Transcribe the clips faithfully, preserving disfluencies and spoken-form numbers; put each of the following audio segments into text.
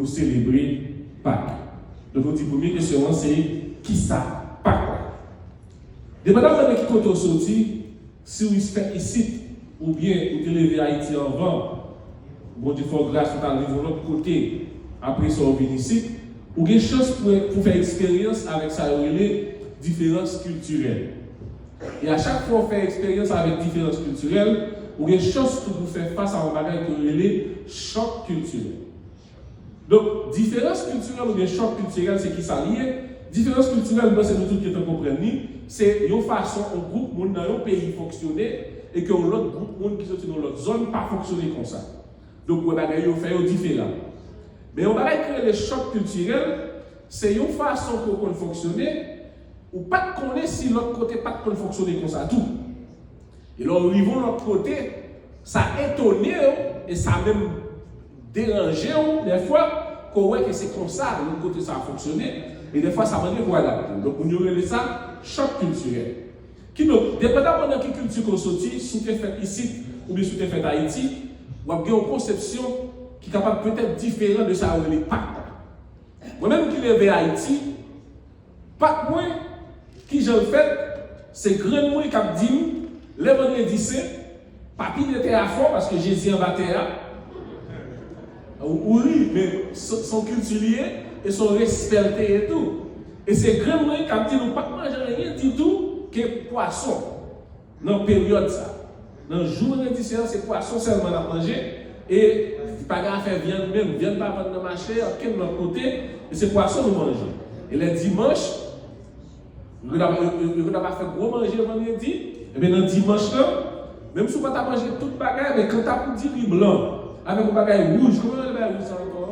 pou selebre Pak? Donk, nou di premye kesyon an se, kisa Pak la? Depandaman de ki kote w soti, si w fèt isit, oubyen ou te leve Ayiti anvan, Bondye fè w gras ou t al viv yon lòt kote, apre sa w vin isit, ou gen chans pou, pou fè eksperyans avèk sa yo rele diferans kiltirèl. E a chak fwa w fè eksperyans avèk diferans kiltirèl, ou gen chans tou pou fè fas a yon bagay ke yo rele chòk kiltirèl. Donk, diferans kiltirèl oubyen chòk kiltirèl, se kisa li ye? Diferans kiltirèl, mwen panse nou tout gentan konprann li, se yon fason yon gwoup moun nan yon peyi fonksyone e ke yon lòt gwoup moun ki soti nan yon lòt zòn pa fonksyone konsa. Donk, ou wè bagay yo fè yo diferan. Men yon bagay ki rele chòk kiltirèl, se yon fason ke w konn fonksyone, ou pa t konnen si lòt kote pa t konn fonksyone konsa tou. E lè w rive yon lòt kote, sa etone w, e sa menm deranje w dèfwa, ke w wè ke se konsa lòt kote sa fonksyone, e dèfwa sa mande pou w adapte w. Donk, moun yo rele sa chòk kiltirèl. Kidonk, depandaman nan ki kilti ke w soti, si w te fèt isit, oubyen si w te fèt Ayiti, w ap gen yon konsepsyon ki kapab petèt diferan de sa yo rele Pak la. Mwen menm ki leve Ayiti, Pak mwen, kijan l fèt, se grann mwen k ap di m, lè Vandredi Sen, pa pile tè a fò, paske Jezi anba tè a. Ou, ou ri, men se, se yon kilti li ye, e se yon respè l te ye tou. E se grann mwen k ap di nou pa t manje anyen ditou ke pwason nan peryòd sa. Nan jou Vandredi Sen an, se pwason sèlman n ap manje, e pa gen afè vyann menm, vyann pa vann nan mache, okenn lòt kote, e se pwason nou manje. E lè dimanch, yo konn ap, yo, yo, yo konn ap fè gwo manje vandredi, ebyen nan dimanch lan, menm si w pa ta manje tout bagay, men kanta pou diri blan, avèk yon bagay wouj, kòman yo rele bagay wouj sa ankò?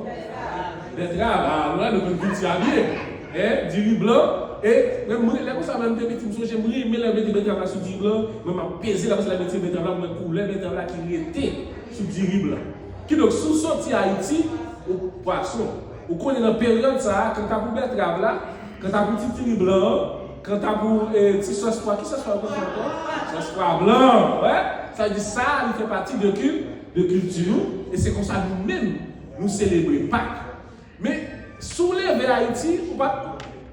Bètrav, ah, nou wè, nou konn kilti a byen. Hein, diri blan. E, men mwen, lè konsa, mwen, m te piti, m sonje, m renmen lè yo mete bètrav la sou diri blan. Mwen, m ap peze la, paske lè yo mete bètrav la, mwen, koulè bètrav la ki rete sou diri blan. Kidonk, si w soti Ayiti, ou pwason. Ou konnen nan peryòd sa a, kanta pou bètrav la, kanta pou ti diri blan an, kanta pou, eh, ti sòs pwa, ki sòs pwa yo konn fè ankò? Sòs pwa blan, wè. Sa vle di sa, li fè pati de kil-, de kilti nou, e se konsa nou menm, nou selebre Pak. Men, si w leve Ayiti, ou pa,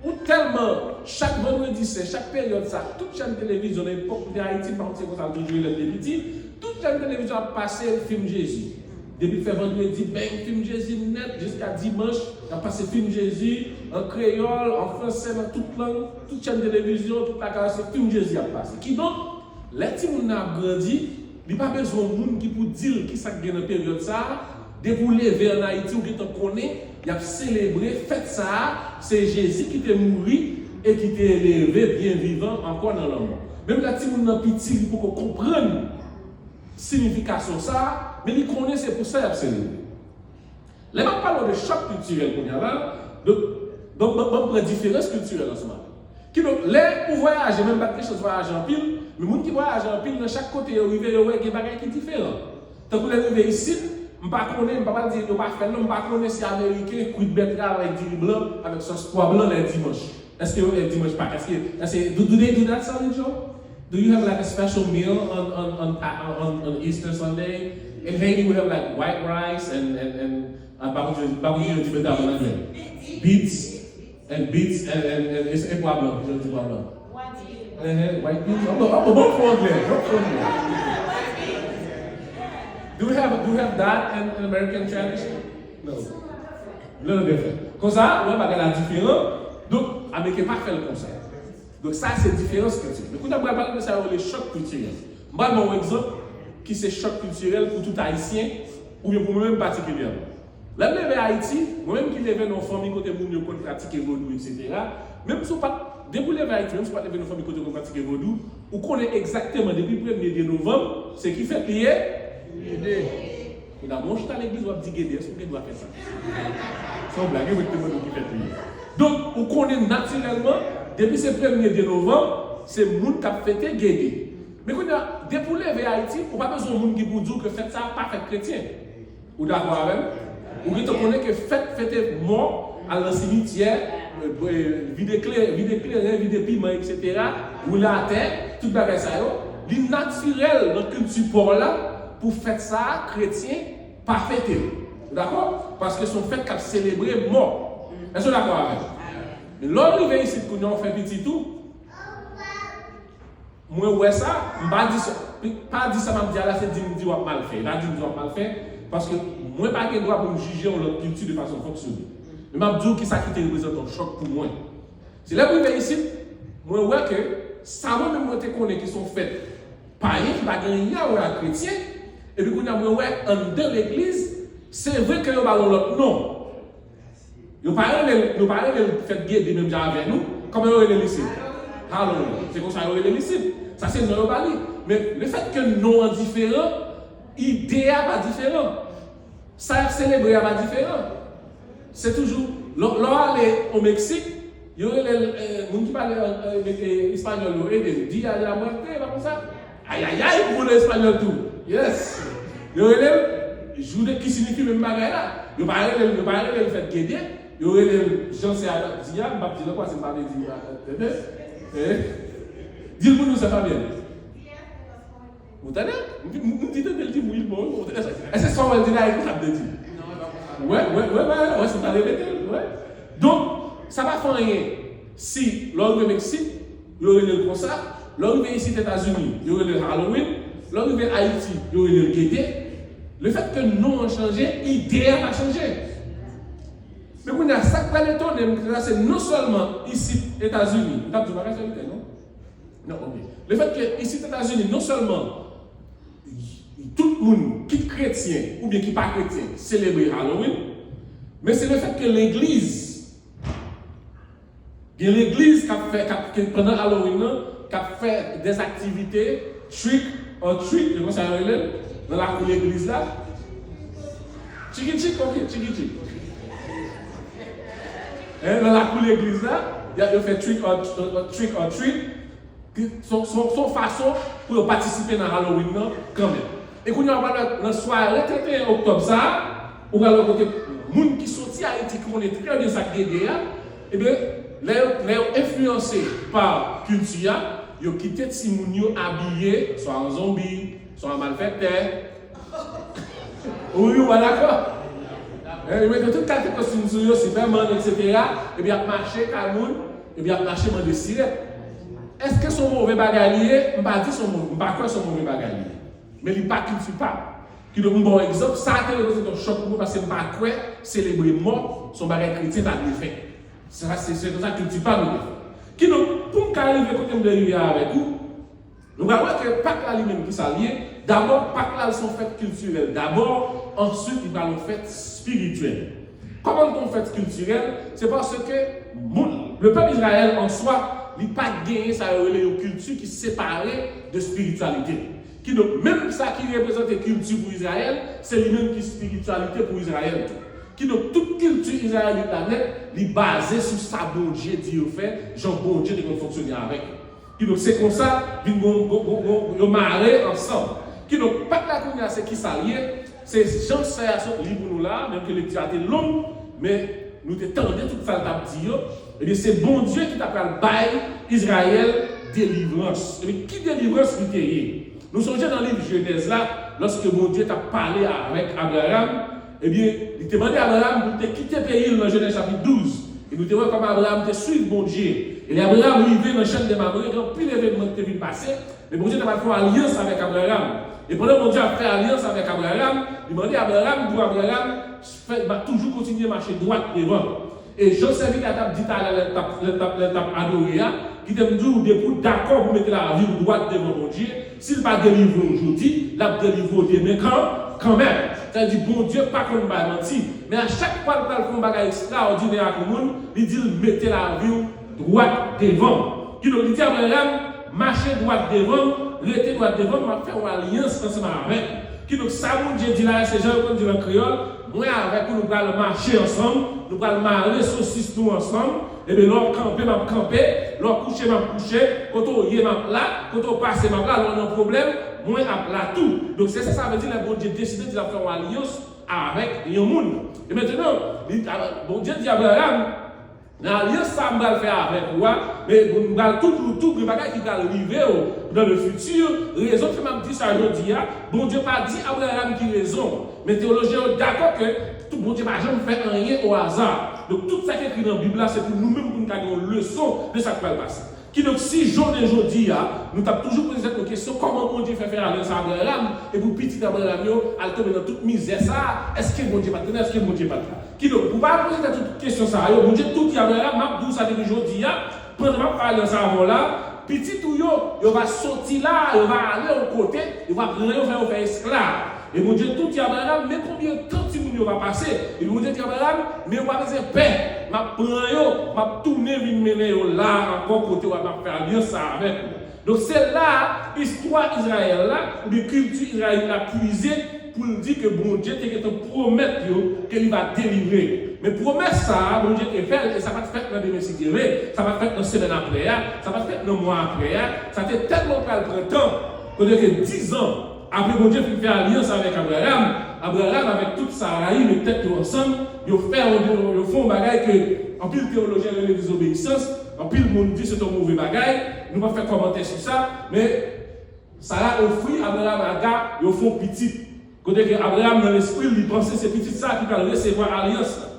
ou tèlman, chak Vandredi Sen, chak peryòd sa, tout chèn televizyon nan epòk m te Ayiti, m pa konn si se konsa l toujou ye lè m te piti, tout chèn televizyon ap pase fim Jezi. Depi fè vandredi, bèng, fim Jezi nèt, jiska dimanch, y ap pase fim Jezi, an kreyòl, an fransè, nan tout lang, tout chèn televizyon, tout lakay, se fim Jezi ap pase. Kidonk, lè timoun nan ap grandi, li pa bezwen yon moun ki pou di l kisa k gen nan peryòd sa a. Depi w leve ann Ayiti, ou gentan konnen, y ap selebre fèt sa a, se Jezi ki te mouri e ki te leve byen vivan ankò nan lanmò. Menm lè timoun nan piti, li poko konprann siyifikasyon sa a, men li konnen se pou sa y ap selebre. Lè m ap pale w de chòk kiltirèl kounye a la, donk, donk, ban, ban m pran diferans kiltirèl ansanm avè w. Kidonk, lè ou vwayaje, men m pa t gen chans vwayaje anpil, men moun ki vwayaje anpil, nan chak kote yo rive, yo wè gen bagay ki diferan. Tankou lè m rive isit, m pa konnen, m pa pral di yo pa fè l non, m pa konnen si Ameriken kwit bètrav avèk diri blan, avèk sòs pwa blan lè dimanch. Èske yo, eh, dimanch Pak, èske, èske, do, do they do that, Sally Joe? Do you have, like, a special meal on, on, on, on, on Easter Sunday? In Haiti, we have, like, white rice and, and, and, uh, pa konn jan, pa konn jan yo di bètrav an anglè. Beets and beets and, and, and, e pwa blan, jan yo di pwa blan. Uh-huh, white beans. I'm a, I'm a bon fò anglè, bon fò anglè. Do we have, do we have that in, in American tradition? No. Little different. Konsa, ou wè bagay la diferan. Donk, Ameriken pa fè l konsa. Donk, sa se diferans kiltirèl. Men kounye a, m pral pale de sa yo rele chòk kiltirèl. M pral ba w yon egzanp ki se chòk kiltirèl pou tout Ayisyen, oubyen pou mwen menm patikilyèman. Lè m leve Ayiti, mwen menm ki leve nan yon fanmi kote moun yo konn pratike vodou, etsetera, menm si w pa t, depi w leve Ayiti, menm si w pa t leve nan yon fanmi kote yo konn pratike vodou, ou konnen egzakteman depi premye de novanm, se ki fèt li ye? Gede. Kounya, bon, w chita legliz, w ap di Gede, èske w gen dwa fè sa? Se yon blag, e mwen ki te mande w ki fèt li ye. Donk, ou konnen natirèlman, depi se premye de novanm, se moun k ap fete Gede. Men kounya, depi w leve Ayiti, ou pa bezwen yon moun ki pou di w ke fèt sa a pa fèt kretyen. Ou dakò avè m? Ou gentan konnen ke fèt fete mò, al nan simityè, e, e, vide kle-, vide kleren, vide piman, etsetera, woule atè, tout bagay sa yo, li natirèl nan kilti pa w la pou fèt sa a, kretyen pa fete l. Ou dakò? Paske se yon fèt k ap selebre mò. Èske w dakò avè m? Men lè w rive isit kounye a, w fè pitit ou, mwen wè sa, m pa di sa, pa di sa m ap di a la, se di m di w ap mal fè. E pa di m di w ap mal fè, paske mwen pa gen dwa pou m jije yon lòt kilti de fason l fonksyone. Men m ap di w kisa ki te reprezante yon chòk pou mwen. Se lè m rive isit, mwen wè ke sa mwen menm mwen te konnen ki se yon fèt payen ki pa gen anyen a wè ak kretyen, epi kounye a mwen wè anndan legliz, se vre ke yo ba l yon lòt non. Yo pa rele l, yo pa rele l fèt Gede menm jan avè nou. Kòman yo rele l isit? Halloween. Se konsa yo rele l isit. Sa se non yo ba li. Men lefètke non an diferan, ide a pa diferan. Sa y ap selebre a pa diferan. Se toujou, lè lè w ale o Meksik, yo rele l, eh, moun ki pale, eh, eh, espanyòl yo ede l, Día de la Muerte, e pa konsa? Ayayay, pou moun espanyòl tou. Yes. Yo rele l jou de, ki siyifi menm bagay la. Yo pa rele l, yo pa rele l fèt Gede, yo rele l jan se a di a, m p ap di l ankò, se m pa vle di a, tande? Eh? Di l pou nou, sè Fabyèn. Ou tande? M di, m di tande l di wi, bon, bon, èske sa w wè l di la, e konsa m te di? Wè, wè, wè, wè, wè, se ta repete l, wè. Donk, sa pa fè anyen si lè w rive Meksik, yo rele l konsa, lè w rive isit Etazini, yo rele l Halloween, lè w rive Ayiti, yo rele l Gede. Lefètke non an chanje, ide a pa chanje. Men kounye a, sa k pral etone m, se non sèlman isit Etazini, m t ap di w bagay sa, non? Non, ok. Lefètke isit Etazini, non sèlman tout moun, kit kretyen oubyen ki pa kretyen, selebre Halloween, men se lefètke legliz, gen legliz k ap fè, k ap, ke pandan Halloween nan, k ap fè dèzaktivite, trick or treat, se konsa yo rele l, nan lakou legliz la. Tchiki tchik, ok, tchiki tchik. Hein, nan lakou legliz la, y a, yo fè trick or, trick or treat. Ki, se yon, se yon, se yon fason pou yo patisipe nan Halloween nan kanmenm. E kounye a, w pral wè nan sware trannteyen oktòb sa a, ou pral wè kote moun ki soti Ayiti, ki konnen trè byen sa k Gede a, ebyen, lè yo, lè yo enfliyanse pa kilti a, yo kite timoun yo abiye swa an zonbi, swa an malfektè, Wi, wi, w pa dakò? Hein, yo mete tout kalite kostim sou yo, Superman, etsetera, epi y ap mache kay moun, epi y ap mache mande sirèt. Èske se yon move bagay li ye? M pa di se yon move, m pa kwè se yon move bagay li ye. Men li pa kilti pa m. Kidonk, m ba w egzanp, sa a te reprezante yon chòk pou mwen, paske m pa kwè selebre mò se yon bagay kretyen ta dwe fè. Sa, se, se konsa kilti pa nou te fè. Kidonk, pou m ka rive kote m vle rive a avèk ou, Nou pral wè ke Pak la li menm ki sa l ye. Dabò, Pak la se yon fèt kiltirèl dabò, answit li pral yon fèt espirityèl. Kòman l te yon fèt kiltirèl? Se paske moun, le pèp Izrayèl an swa, li pa t genyen sa yo rele yon kilti ki separe de espirityalite. Kidonk, menm sa ki reprezante kilti pou Izrayèl, se li menm ki espirityalite pou Izrayèl tou. Kidonk, tout kilti izrayelit la nèt, li baze sou sa Bondye di yo fè, jan Bondye te konn fonksyone avèk yo. Kidonk, se konsa, vin gon, gon, gon, gon, yo mare ansanm. Kidonk, Pak la kounye a, se kisa l ye? Se jan sè a sot li pou nou la, menm ke lekti a te long, men nou te tande tout sa l t ap di yo. Ebyen, se Bondye ki ta pral bay Izrayèl delivrans. Ebyen, ki delivrans li te ye? Nou sonje nan liv Jenèz la, lòske Bondye t ap pale avèk Abraram, ebyen, li te mande Abraram pou l te kite peyi l nan Jenèz chapit douz. E nou te wè kòman Abraram te swiv Bondye. E lè Abraram rive nan Chèn de Mamre, gen anpil evènman ki te vin pase, men Bondye t ap fè yon alyans avèk Abraram. E pandan Bondye ap fè alyans avèk Abraram, li mande Abraram pou Abraram fè, toujou kontinye mache dwat devan. E jan sèvitè a t ap di talè lè l t ap, lè l t ap, lè l t ap adore a, kite m di w, depi w dakò pou mete lavi w dwat devan Bondye, si l pa delivre w jodi, l ap delivre w demen kan, kanmenm. Sa vle di Bondye pa konn bay manti. Men a chak fwa l pral fè yon bagay ekstraòdinè ak yon moun, li di l mete lavi w dwat devan m. Kidonk, li di Abraram, mache dwat devan m, rete dwat devan m, m ap fè yon alyans ansanm avèk ou. Kidonk, sa Bondye di la a, se jan yo konn di l an kreyòl, mwen avèk ou, nou pral mache ansanm, nou pral mare sosis nou ansanm. Ebyen, lè w kanpe, m ap kanpe, lè w kouche, m ap kouche, kote w ye, m ap la, kote w pase, m ap la, lè w nan pwoblèm, mwen ap la tou. Donk, se sa sa vle di lè Bondye deside di l ap fè yon alyans avèk yon moun. E mentnan, li, Bondye di Abraram, Nan alyans sa a m pral fè avèk ou a, men m pral tou di w tou gen bagay ki pral rive w dans le futur. Rezon ki fè m ap di sa jodi a, Bondye pa di Abraram ki rezon, men teyolojyen yo dakò ke tout Bondye pa janm fè anyen o aza. Donk, tout sa ki ekri nan Bib la, se pou nou menm pou n ka gen yon leson de sa k pral pase. Kidonk, si jounen jodi a, nou t ap toujou poze tèt nou kesyon, kòman Bondye fè fè alyans a Abraram, epi pitit Abraram yo al tonbe nan tout mizè sa a, èske Bondye pa t konnen, èske Bondye pa t la? Kidonk, pou pa poze tèt ou tout kesyon sa yo, Bondye tou di Abraram, m ap di w sa depi jodi a, pandan m ap fè alyans avè w la, pitit ou yo, yo va soti la, yo va ale yon kote, yo va pran yo, fè yo fè esklav. E Bondye tou di Abraram, men konbyen tan timoun yo va pase. Epi Bondye di Abraram, men ou pa bezwen pè, m ap pran yo, m ap tounen vin mennen yo la ankò kote w ap fè alyans sa avèk ou. Donk, se la istwa Izrayèl la, oubyen kilti Izrayèl la pwize pou l di ke Bondye te gentan pwomèt yo ke li va delivre yo. Men pwomès sa a, Bondye te fè l, e sa pa t fèt nan demen si Dye vle, sa pa t fèt nan semèn apre a, sa pa t fèt nan mwa apre a, sa te tèlman pral pran tan, kote ke dizan apre Bondye fin fè alyans avèk Abraram, Abraram avèk tout Sarayi met tèt yo ansanm, yo fè yon, yo fè yon bagay ke anpil teyolojyen rele dezobeyisans, anpil moun di se yon move bagay, nou pa fè kòmantè sou sa, men Sara ofri Abraram Aga, yo fè yon pitit. Kote ke Abraram nan lespri l, li panse se pitit sa ki pral resevwa alyans la.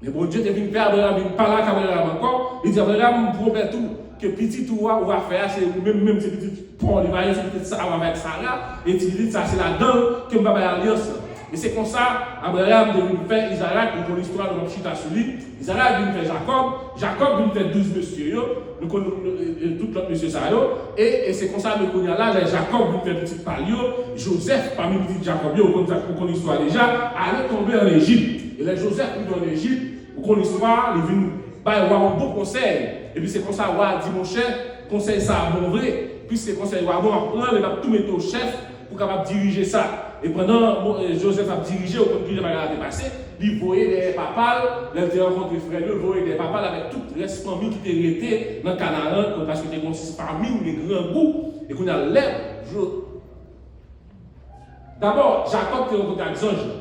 Men Bondye te vin fè Abraram vin pale ak Abraram ankò. Li di, Abraram, m pwomèt ou ke pitit ou a, ou va fè a, se ou menm, menm se pitit pa w li va ye, se pitit sa a avèk Sara, e ti pitit sa a se ladan l ke m va bay alyans lan. E se konsa, Abraram te vin fè Izarak, nou konn istwa, nou p ap chita sou li. Izarak vin fè Jakòb, Jakòb vin fè douz mesye yo, nou konn, nou, e, e, tout lòt mesye sa yo, e, e se konsa, men kounye a la, lè Jakòb vin fè pitit pa l yo, Jozèf, pami pitit Jakòb yo, ou konn sa, ou konn istwa deja, ale tonbe ann Ejip. E lè Jozèf rive ann Ejip, ou konn istwa, li vin bay wa yon bon konsèy. Epi se konsa wa a di, monchè, konsèy sa a bon vre, piske konsèy wa a bon, m ap pran l e m ap tou mete w chèf pou w kapab dirije sa. E pandan mo-, e, Jozèf ap dirije, ou konn kijan bagay la te pase, li voye dèyè papa l, lè l te rankontre frè l yo, l voye dèyè papa l avèk tout rès fanmi ki te rete nan Kanaran, paske te gen yon famin, de grangou, e kounye a lè Jo-, Dabò, Jakòb te rankontre ak zanj lan.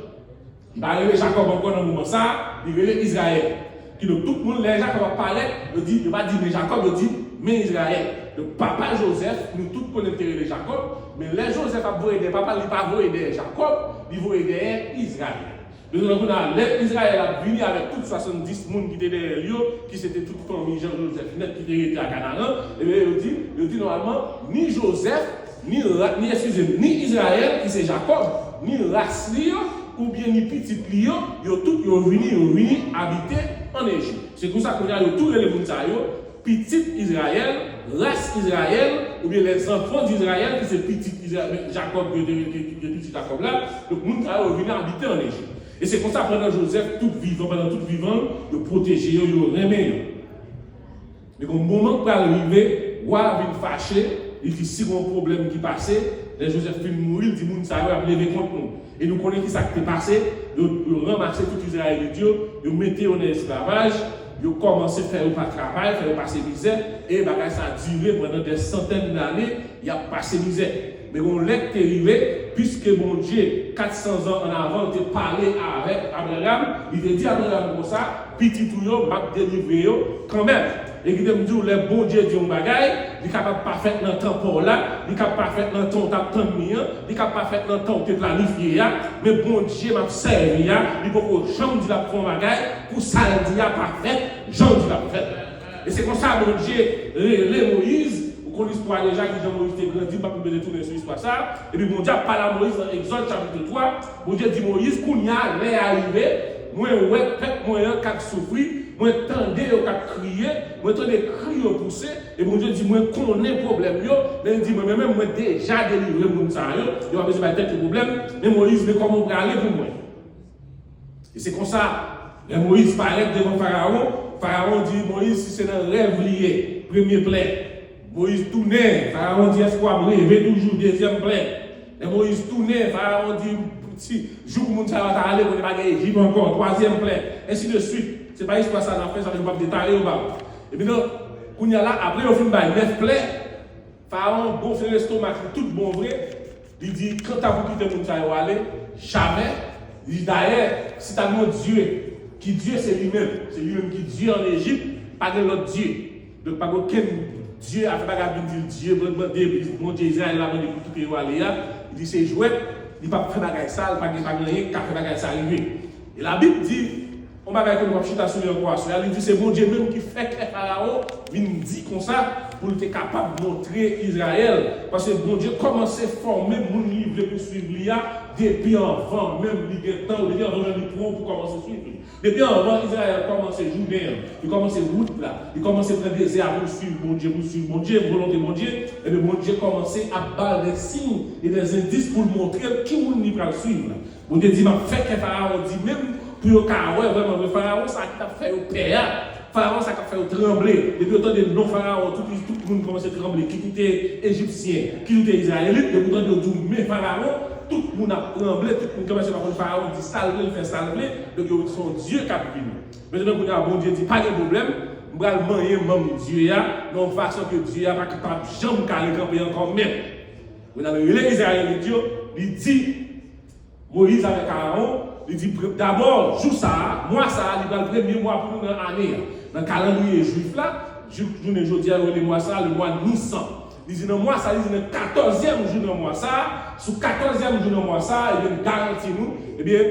Li pa rele Jakòb ankò nan moman sa a, li rele Izrayèl. Kidonk, tout moun, lè Jakòb ap parèt, yo di, yo pa di, men Jakòb, yo di, men Izrayèl. Donk, papa Jozèf, nou tout konnen l te rele Jakòb, men lè Jozèf ap voye dèyè papa l, li pa voye dèyè Jakòb, li voye dèyè Izrayèl. Donk, kounye a, lè Izrayèl ap vini avèk tout swasanndis moun ki te dèyè l yo, ki se te tout fanmi Jan Jozèf nèt ki te rete a Kanaran, ebyen, yo di, yo di nòmalman, ni Jozèf, ni ra-, ni, eskize m, ni Izrayèl, ki se Jakòb, ni ras li yo, oubyen ni pitit li yo, yo tout yo vini, yo vini abite ann Ejip. Se konsa, kounye a, yo tou rele moun sa yo pitit Izrayèl, ras Izrayèl, oubyen les enfants d'Israël, ki se pitit Izra-, Jakòb, yo te, yo te, yo te pitit Jakòb la. Donk, moun sa yo vini abite ann Ejip. E se konsa, pandan Jozèf tout vivan, pandan tout vivan l, yo pwoteje yo, yo renmen yo. Men gen yon moman k pral rive, wa a vin fache, li di, si gen yon pwoblèm ki pase, lè Jozèf fin mouri, l di, moun sa yo ap leve kont nou. E nou konnen ki sa k te pase, yo, yo ranmase tout Izrayelit yo, yo mete yo nan esklavaj, yo kòmanse fè yo pa travay, fè yo pase mizè, e bagay sa dire pandan dè santèn dane, y ap pase mizè. Men yon lè k te rive, piske Bondye, kat san zan an avan, te pale avèk Abraram, li te di Abraram konsa, pitit ou yo, m ap delivre yo kanmenm. E kite m di w, lè Bondye di yon bagay, li kapab pa fèt nan tan pa w la, li kab pa fèt nan tan w t ap tann li an, li kab pa fèt nan tan w te planifye a, men Bondye m ap sèvi a, li poko janm di l ap fè yon bagay pou sa l di a pa fèt jan l di l ap fèt. E se konsa Bondye rele Moyiz, ou konn istwa deja, kijan Moyiz te grandi, m p ap repete tounen sou istwa sa a. Epi Bondye ap pale a Moyiz nan Egzòd chapit twa, Bondye di Moyiz, kounye a, lè a rive, mwen wè pèp mwen an k ap soufri, mwen tande yo k ap kriye, mwen tande kri yo pouse, e Bondye di, mwen konnen pwoblèm yo, men li di, mwen menm, mwen deja delivre moun sa yo, yo pa bezwen bay tèt yo pwoblèm, men Moyiz, men kòman w prale pou mwen? E se konsa, lè Moyiz parèt devan Farawon, Farawon di Moyiz si se nan rèv li ye, premye plè. Moyiz tounen, Farawon di, èske w ap reve toujou, dezyèm plè. Lè Moyiz tounen, Farawon di, si jou pou moun sa yo ta ale, kote pa gen Ejip ankò, twazyèm plè, ensi de swit. Se pa istwa sa n ap fè, sa fè nou p ap detale yo ba w. Epi nan, kounye a la, apre yo fin bay nèf plè, Farawon gonfle lestomak li tout bon vre, li di, kanta pou kite moun sa yo ale, jamè. Li di, dayè, si ta gen yon Dye Ki Dye se li menm. Se li menm ki Dye ann Ejip, pa gen lòt Dye. Donk, pa gen okenn Dye a fè bagay vin di l Dye, mande Bondye Izrayèl la mande pou kite yo ale a. Li di se jwèt, li p ap fè bagay sa, li pa gen, pa gen anyen k ka fè bagay sa rive. E Labib di, yon bagay ke nou p ap chita sou li ankò aswè a, li di se Bondye menm ki fè kè Farawon vin di konsa pou l te kapab montre Izrayèl. Paske Bondye kòmanse fòme moun li vle pou swiv li a depi anvan menm li gen tan, depi anvan menm li pran w pou kòmanse swiv li. Depi anvan Izrayèl kòmanse jounen an, li kòmanse wout la, li kòmanse pran dezè a pou l swiv Bondye, pou l swiv Bondye, volonte Bondye, ebyen Bondye kòmanse ap ba l de siy e de endis pou l montre l ki moun li pral swiv la. Bondye di, "M ap fè kè Farawon di menm pou yo ka wè vrèman vre Farawon sa ki t ap fè yo pè a, Farawon sa k ap fè yo tranble. Depi yo tande non Farawon, tout, tout moun kòmanse tranble, kit ou te Ejipsyen, kit ou te Izrayelit, depi yo tande yo di w men Farawon, tout moun ap tranble, tout moun kòmanse pa konn Farawon di sa l vle, l fè sa l vle, donk yo se yon Dye k ap vini." Mentnan, kounye a, Bondye di, "Pa gen pwoblèm, m pral manyen manm Dye a, nan yon fason ke Dye a pa kapab janm ka rekanpe ankò menm." Kounye a, l rele Izrayelit yo, li di, Moyiz avèk Arawon, li di, "Pre-, dabò, jou sa a, mwa sa a, li pral premye mwa pou nou nan ane a." Nan kalandriye jwif la, jouk jounen jodi a, yo rele mwa sa a le mwa Nisan. Li di, "Nan mwa sa a," li di, "nan katòzyèm jou nan mwa sa a, sou katòzyèm jou nan mwa sa a, ebyen, m garanti nou, ebyen,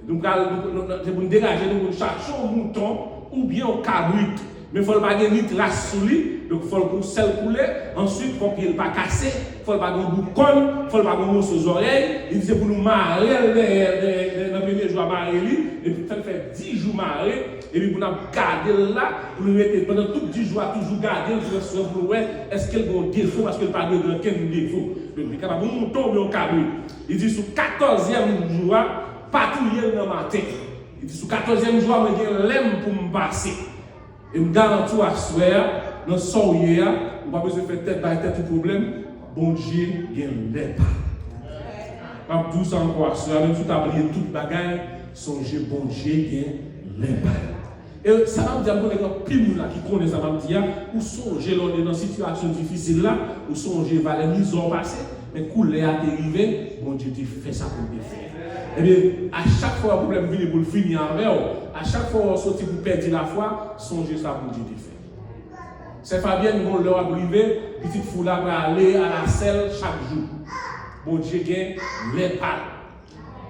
nou pral, nou, nou, nou, se pou n degaje nou pou n chache yon mouton oubyen yon kabrit." Men fò l pa gen ni tras sou li, donk fò l gon sèl koulè, answit fò pye l pa kase, fò l pa gon bout kòn, fò l pa gon moso zòrèy, li di se pou nou mare l dèyè, dèyè, dèyè, nan premye jou a mare li, epi fè l fè dis jou mare, epi pou n ap gade l la, pou nou rete pandan tout dis jou a toujou gade l, pou, pou nou wè èske l gon defo, paske l pa dwe gen okenn defo. Donk li kapab yon mouton oubyen yon kabrit. Li di sou katòzyèm jou a, pa touye l nan maten. Li di sou katòzyèm jou a, mwen gen lè m pou m pase. E m garanti w aswè a, nan sa w ye a, ou pa bezwen fè tèt bay tèt ou pwoblèm, Bondye gen lè pa l. M ap di w sa ankò aswè a, menm si w ta bliye tout bagay, sonje Bondye gen lè pa l. E sa m ap di a, m konnen gen anpil moun la ki konnen sa m ap di a, ou sonje lè w te nan sitiyasyon difisil la, ou sonje valè mizè w pase, men kou lè a te rive, Bondye te fè sa pou l te fè. Ebyen, a chak fwa pwoblèm vini pou l fini avè w, a chak fwa w soti pou pèdi lafwa, sonje sa Bondye te fè. Sè Fabyèn, gon lè w ap rive, pitit fi w la prale alasèl chak jou. Bondye gen lè pa l.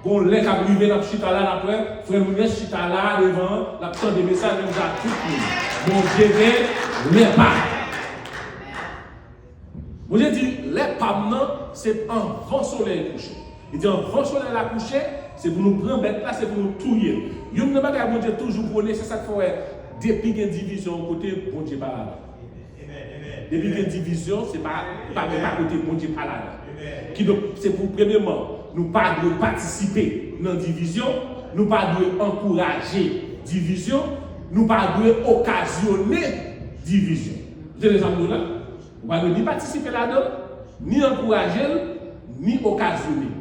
Gon lè k ap rive, n ap chita la, n ap wè frè Lounès chita la devan an, l ap tande mesaj menm jan ak tout moun. Bondye gen lè pa l. Bondye di, lè pa m nan, se anvan solèy kouche. Li di, anvan solèy la kouche, se pou nou pran bèt la, se pou nou touye l. Youn nan bagay Bondye toujou pwone, se sa k fè w wè, depi gen divizyon yon kote, Bondye pa ladan. Depi gen divizyon, se pa, pa, pa kote Bondye pa ladan. Kidonk, se pou, premyeman, nou pa dwe patisipe nan divizyon, nou pa dwe ankouraje divizyon, nou pa dwe okazyone divizyon. Ou tande sa m di w la? Ou pa dwe ni patisipe ladan l, ni ankouraje l, ni okazyone l.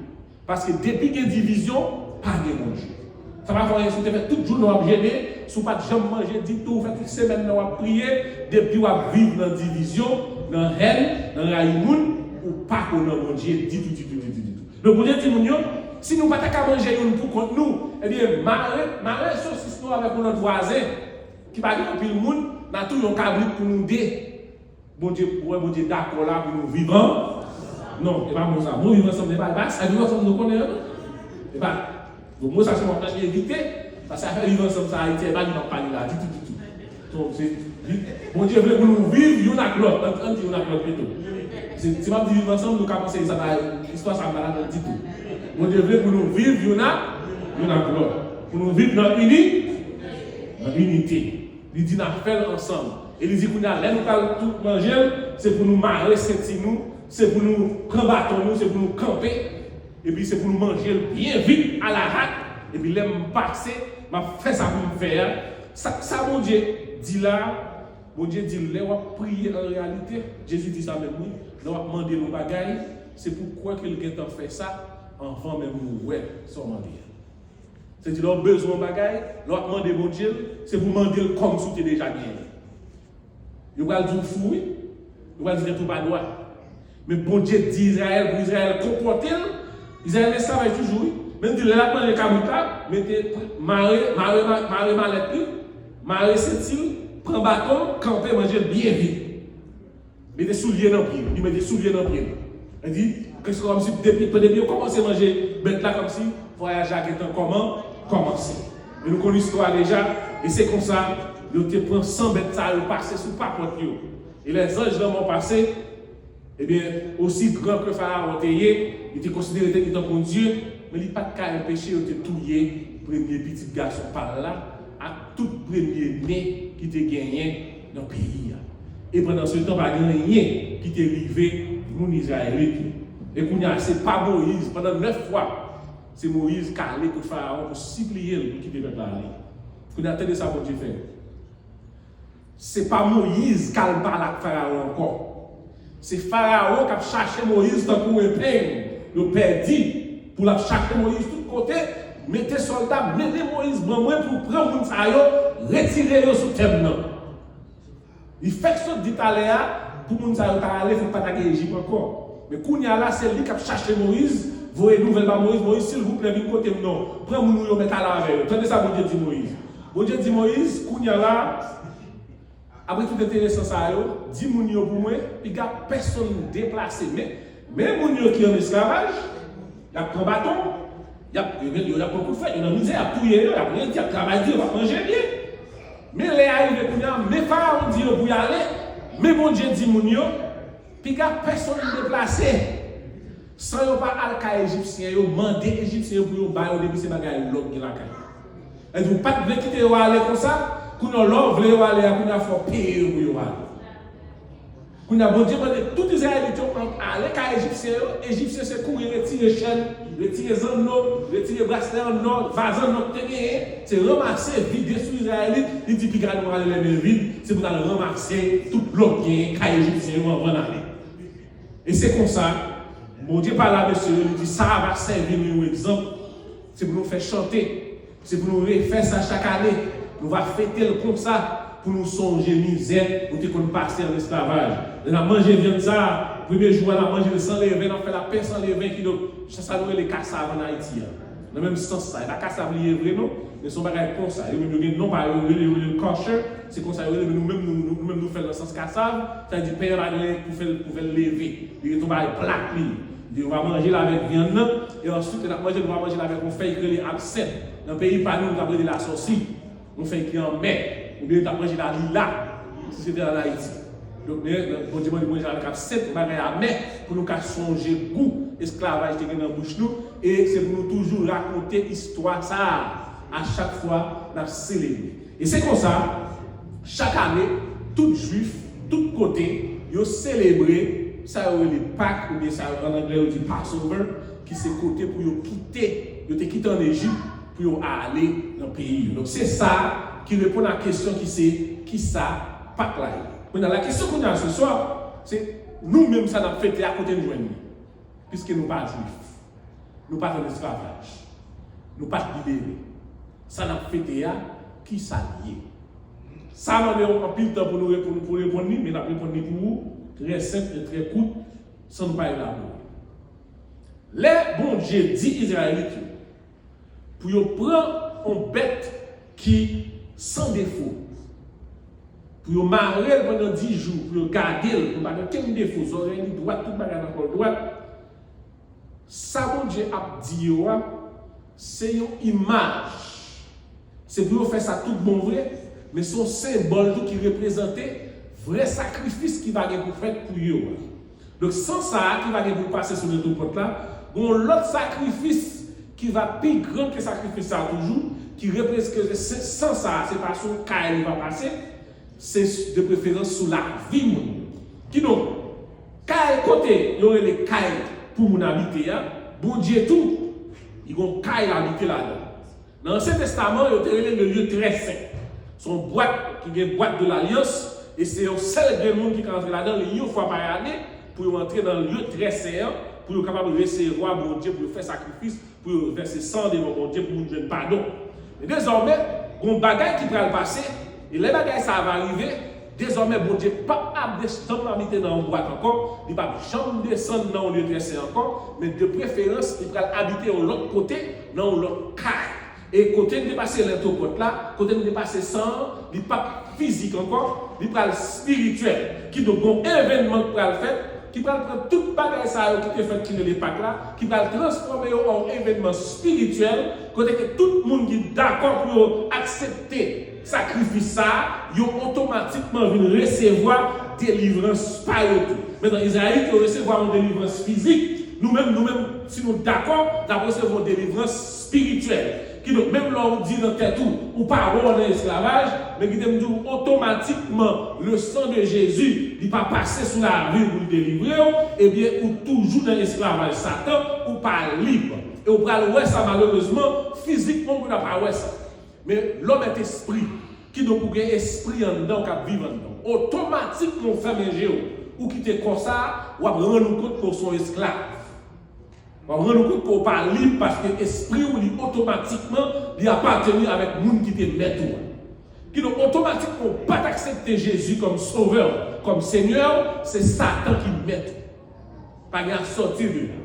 Paske depi gen divizyon, pa gen Bondye. Sa pa fè anyen si w te fè tout jounen w ap jene, si w pa t janm manje ditou, ou fè tout semèn nan w ap priye, depi w ap viv nan divizyon, nan hèn, nan rayi moun, ou pa ko nan Bondye ditou, ditou, ditou, ditou. Donk, Bondye di moun yo, si nou pa ta ka manje youn pou kont nou, ebyen, mare, mare sosis nou avèk yon lòt vwazen, ki pa gen anpil moun, n a touye yon kabrit pou nou de. Bondye, ou wè Bondye dakò la pou nou viv an? Non, e pa mo sa. Mo viv ansanm, e pa, e pa sa viv ansanm nou konnen an. E pa, bon, mo sa se mwen k evite, paske afè viv ansanm sa Ayiti, e pa li m ap pale la ditou, ditou. Donk, se, li, Bondye vle pou nou viv youn ak lòt. Ann, ann di youn ak lòt pito. Se, si m ap di viv ansanm, nou ka panse sa pa, istwa sa pa ladan ditou. Bondye vle pou nou viv youn ak, youn ak lòt. Pou nou viv nan ini, nan inite. Li di n a fè l ansanm. E li di kounye a, lè nou pral tout manje l, se pou nou mare senti nou, se pou nou pran baton nou, se pou nou kanpe, epi se pou nou manje l byen vit, alahat, epi lè m pase, m ap fè sa pou m fè a. Sa, sa Bondye di la, Bondye di lè w ap priye an reyalite, Jezi di sa menm wi, lè w ap mande l yon bagay, se pou w kwè ke l gentan fè sa anvan menm ou wè sa w mande a. Se di lè w bezwen yon bagay, lè w ap mande Bondye l, se pou w mande l kòmsi w te deja genyen l. Yo pral di w fou wi, yo pral di tèt ou pa dwat. Men Bondye di Izrayèl pou Izrayèl konpòte l, Izrayèl esklavaj toujou wi. Men l di, lè l ap manje kabrit la, mete, mare, mare, mare, mare malèt li, mare senti l, pran baton l, kanpe, manje l byen vit. Mete soulye nan pye l, li mete soulye nan pye l. Li di, se kòmsi depi, depi yo kòmanse manje bèt la, kòmsi vwayaj la gentan kòman, kòmanse. E nou konn istwa deja, e se konsa, yo te pran san bèt sa yo pase sou papòt yo. E lè zanj lanmò pase, Ebyen, osi gran ke Farawon te ye, li te konsidere tèt li tankou yon dye, men li pa t ka anpeche yo te touye premye pitit gason pa l la ak tout premye ne ki te genyen nan peyi a. E pandan se tan, pa gen anyen ki te rive moun Izrayelit yo. E kounye a, se pa Moyiz, pandan nèf fwa, se Moyiz k ale kot Farawon pou sipliye l pou kite pèp la ale. Kounye a, tande sa Bondye fè. Se pa Moyiz k al pale ak Farawon ankò. Se Farawon k ap chache Moyiz tankou epeng yo pèdi pou l ap chache Moyiz tout kote, mete sòlda, mennen Moyiz ban mwen pou pran moun sa yo, retire yo sou tè m nan. Li fèk sot di talè a, pou moun sa yo ta ale, fòk pa ta gen Ejip ankò. Men kounye a la, se li k ap chache Moyiz, voye nouvèl ba Moyiz, Moyiz, silvouplè, vin kote m non. Pran moun ou yo mèt ale avè yo. Tande sa Bondye di Moyiz. Bondye di Moyiz, kounye a la, apre tout enteresan sa yo, di moun yo pou mwen, piga pèsonn deplase. Men, men moun yo ki an esklavaj, y ap pran baton, y ap, yo, yo, y ap pran kout fwèt, yo nan mizè, y ap touye yo, y ap redi, y ap travay di, yo p ap manje byen. Men lè a rive kounye a, men Farawon di yo pou y ale, men Bondye di moun yo, piga pèsonn deplase. San yo pa al kay Ejipsyen yo, mande Ejipsyen yo pou yo ba yo depi se bagay lò k gen lakay. Èske ou pa t vle kite yo ale konsa? Kounye a, lè w vle yo ale a, kounye a, fò w peye yo pou yo ale. Kounye a, Bondye mande tout Izrayelit yo ale kay Ejipsyen yo. Ejipsyen se kouri retire chèn, retire zanno, retire braslè an nò, vaz an nò ki te genyen. Se ranmase, vide sou Izrayelit. Li di, piga nou ale lè men vid, se pou n al ranmase tout lò k genyen kay Ejipsyen yo anvan n ale. E se konsa, Bondye pale a mesye yo, li di, sa a va sèvi nou yon egzanp. Se pou nou fè chante. Se pou nou refè sa chak ane. Nou va fete l konsa pou nou sonje mizè nou te konn pase an esklavaj. Lè n ap manje vyann sa a, premye jou a, n ap manje l san leven, n ap fè l ak pen san leven, kidonk, sa, sa nou rele kasav ann Ayiti a. Nan menm sans sa, e pa kasav li ye vre non, men se yon bagay konsa. Yo menm yo gen non pa yo, yo rele, yo rele l kosher, se konsa yo rele, men nou menm nou, nou, nou menm nou fè l nan sans kasav, sa vle di pen an pa gen pou fè l, pou fè l leve. Li ret yon bagay plat li ye. Yo va manje l avèk vyann nan, e answit, lè n ap manje l, nou va manje l avèk yon fèy ki rele absent. Nan peyi pa nou, nou t ap rele lasòsi. Yon fèy ki anmè, oubyen yo t ap manje lalila, si se te ann Ayiti. Donk, men, Bondye mande manje avèk absent, yon bagay amè, pou nou ka sonje gou esklavaj te gen nan bouch nou, e se pou nou toujou rakonte istwa sa a, a chak fwa n ap selebre. E se konsa, chak ane, tout Jwif, tout kote, yo selebre sa yo rele Pak, oubyen sa yo, ann anglè, yo di Passover, ki se kote pou yo kite, yo te kite ann Ejip, pou yo ale nan peyi yo. Donk, se sa ki reponn a kesyon ki se, kisa Pak la ye? Kounye a, la kesyon kounye a se swa, se nou menm sa n ap fete a, kote n jwenn li? Piske nou pa Jwif, nou pa t ann esklavaj, nou pa t libere. Sa n ap fete a, kisa l ye? Sa mande yon anpil tan pou nou reponn, pou reponn li, men n ap reponn li pou ou, trè senp e trè kout, san nou pa elabore. Lè Bondye di Izrayelit yo, pou yo pran yon bèt ki san defo, pou yo mare l pandan dis jou, pou yo gade l, pou pa gen okenn defo, zòrèy li dwat, tout bagay nan kò l dwat. Sa Bondye ap di yo a, se yon imaj. Se pou yo fè sa tout bon vre, men se yon senbòl tou ki reprezante vrè sakrifis ki va gen pou fèt pou yo a. Donk, san sa a ki va gen pou pase sou nenpòt pòt la, gen yon lòt sakrifis ki va pi gran ke sakrifis sa a toujou, ki reprezante se san sa a, se pa sou kay li va pase, se de preferans sou lavi moun yo. Kidonk, kay kote yo rele kay pou moun abite a, Bondye tou, li gen yon kay l abite ladan. Nan Ansyen Testaman, yo te rele le lieu très saint. Se yon bwat ki gen bwat de lalyans, e se yon sèl grenn moun ki ka antre ladan l yon fwa pa ane pou yo antre nan lieu très saint an, pou yo kapab resevwa Bondye, pou yo fè sakrifis, pou yo vèse san devan Bondye, pou moun jwenn padon. Men dezòmè, gen yon bagay ki pral pase, e lè bagay sa a va rive, Dezòmè, Bondye p ap janm abite nan yon bwat ankò, li p ap janm desann nan yon lye trè sen ankò, men de preferans, li pral abite yon lòt kote, nan yon lòt kay. E kote n te pase lentopòt la, kote n te pase san an, li p ap fizik ankò, li pral espirityèl. Kidonk, gon evènman k pral fèt, ki pral pran tout bagay sa yo ki te fèt ki rele Pak la, ki pral transfòme yo an yon evènman espirityèl, kote ke tout moun ki dakò pou yo aksepte sakrifis sa a, yo otomatikman vin resevwa delivrans pa yo tou. Mentnan, Izrayelit yo resevwa yon delivrans fizik, nou menm, nou menm, si nou dakò, n ap resevwa yon delivrans espirityèl. Kidonk, menm lè w di nan tèt ou, ou pa wè w nan esklavaj, men kite m di w, otomatikman, le sang de Jésus, li pa pase sou lavi w pou l delivre w, ebyen, ou toujou nan esklavaj Satan, ou pa lib. E w pral wè sa, malerezman, fizikman, ou pa wè sa. Men lòm èt espri, kidonk ou gen espri anndan w k ap viv anndan w. Otomatikman, ou fèmen je w, ou kite kò sa a, w ap rann ou kont ke w se yon esklav. W ap rann ou kont ke w pa lib paske espri w li otomatikman li apateni avèk moun ki te mèt ou an. Kidonk, otomatikman, w pa t aksepte Jezi kòm sovè w, kòm senyè w, se Satan ki mèt ou. Pa gen ap sòti de la.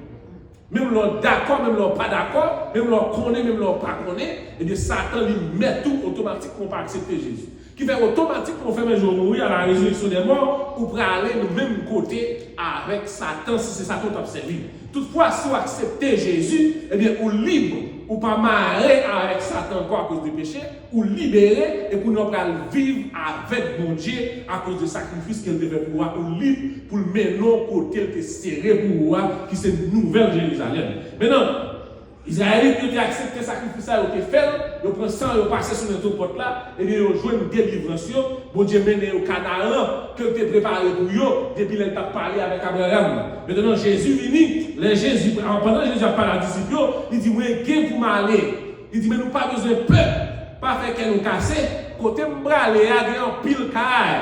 Menm lè w dakò, menm lè w pa dakò, menm lè w konnen, menm lè w pa konnen, ebyen, Satan li mèt ou otomatikman w pa aksepte Jezi. Ki fè otomatikman w fèmen je w, mouri, a la rezireksyon dè mò, ou prale nan menm kote avèk Satan, si se Satan w t ap sèvi. Toutfwa, si w aksepte Jezi, ebyen, ou lib, ou pa mare avèk Satan ankò akoz de peche, ou libere, e kounye a w pral viv avèk Bondye akoz de sakrifis ke l te fè pou ou a, ou lib pou l mennen w kote l te sere pou ou a, ki se Nouvèl Jerizalèm. Mentnan, Izrayelit yo te aksepte sakrifis sa, yo te fè l, yo pran san, yo pase sou lentopòt la, ebyen yo jwenn delivrans yo, Bondye mennen yo Kanaran ke l te prepare pou yo depi lè l t ap pale avèk Abraram. Mentnan, Jezi vini, lè Jezi, pandan Jezi ap pale a disip yo, li di, mwen gen pou m ale. Li di, men nou pa bezwen pè, pa fè kè nou kase, kote m prale a gen anpil kay.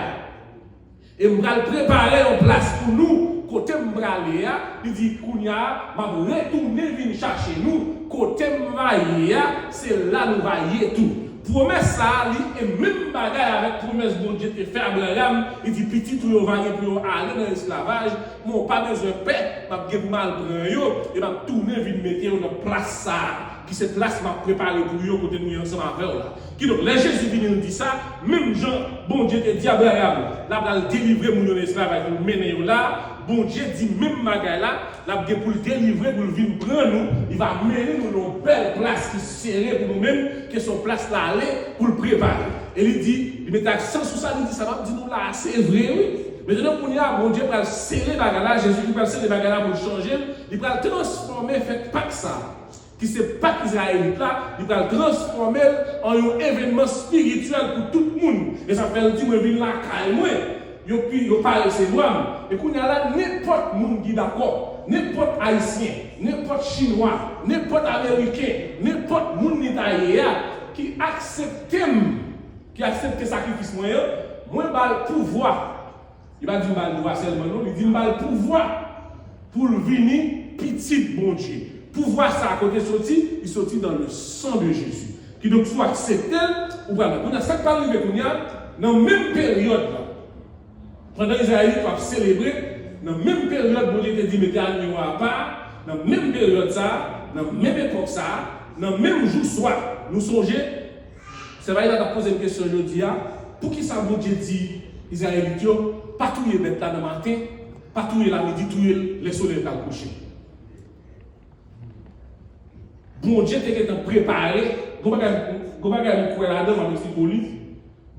E m pral prepare yon plas pou nou, kote m prale a, li di, kounye a, m ap retounen vin chache nou, kote m va ye a, se la nou va ye tou. Pwomès sa a, li e menm bagay avèk pwomès Bondye te fè Abraram, li di, pitit ou yo va gen pou yo ale nan esklavaj, men w pa bezwen pè, m ap gen pou m al pran yo, e m ap tounen vin mete yo nan plas sa a, ki se plas m ap prepare pou yo kote nou ye ansanm avè w la. Kidonk, lè Jezi vini, l di sa, menm jan Bondye te di Abraram, l ap al delivre moun yo nan esklavaj pou l mennen yo la, Bondye di menm bagay la, l ap gen pou l delivre, pou l vin pran nou, li va mennen nou nan yon bèl plas ki sere pou nou menm, ke se yon plas l ale pou l prepare. E li di, li mete aksan sou sa, li di, sa m ap di nou la a, se vre, wi. Mentnan, kounye a, Bondye pral sele bagay la, Jezi pral sele bagay la pou l chanje l, li pral transfòme fèt Pak sa a. Ki se Pak Izrayelit la, li pral transfòme l an yon evènman espirityèl pou tout moun. E sa fè l di, mwen vin lakay mwen, yo pi, yo pa resevwa m. E kounye a la, nenpòt moun ki dakò, nenpòt Ayisyen, nenpòt Chinwa, nenpòt Ameriken, nenpòt moun li ta ye a, ki aksepte m, ki aksepte sakrifis mwen an, mwen ba l pouvwa. Li pa di m ba l dwa sèlman, non, li di m ba l pouvwa pou l vini pitit Bondye. Pouvwa sa a kote soti? Li soti dans le sang de Jésus. Kidonk, si w aksepte l, ou pral. Kounye a, sa k pral rive kounye a, nan menm peryòd la, pandan Izrayelit yo ap selebre, nan menm peryòd Bondye te di mete animal yo apa, nan menm peryòd sa a, nan menm epòk sa a, nan menm jou swa, nou sonje, Sè Vayla t ap poze m kesyon jodi a, poukisa Bondye di Izrayelit yo, pa touye bèt la nan maten, pa touye l a midi, touye l lè solèy pral kouche? Bondye te gentan prepare, gon bagay, gon bagay m kwè ladan, m ap eksplike w li,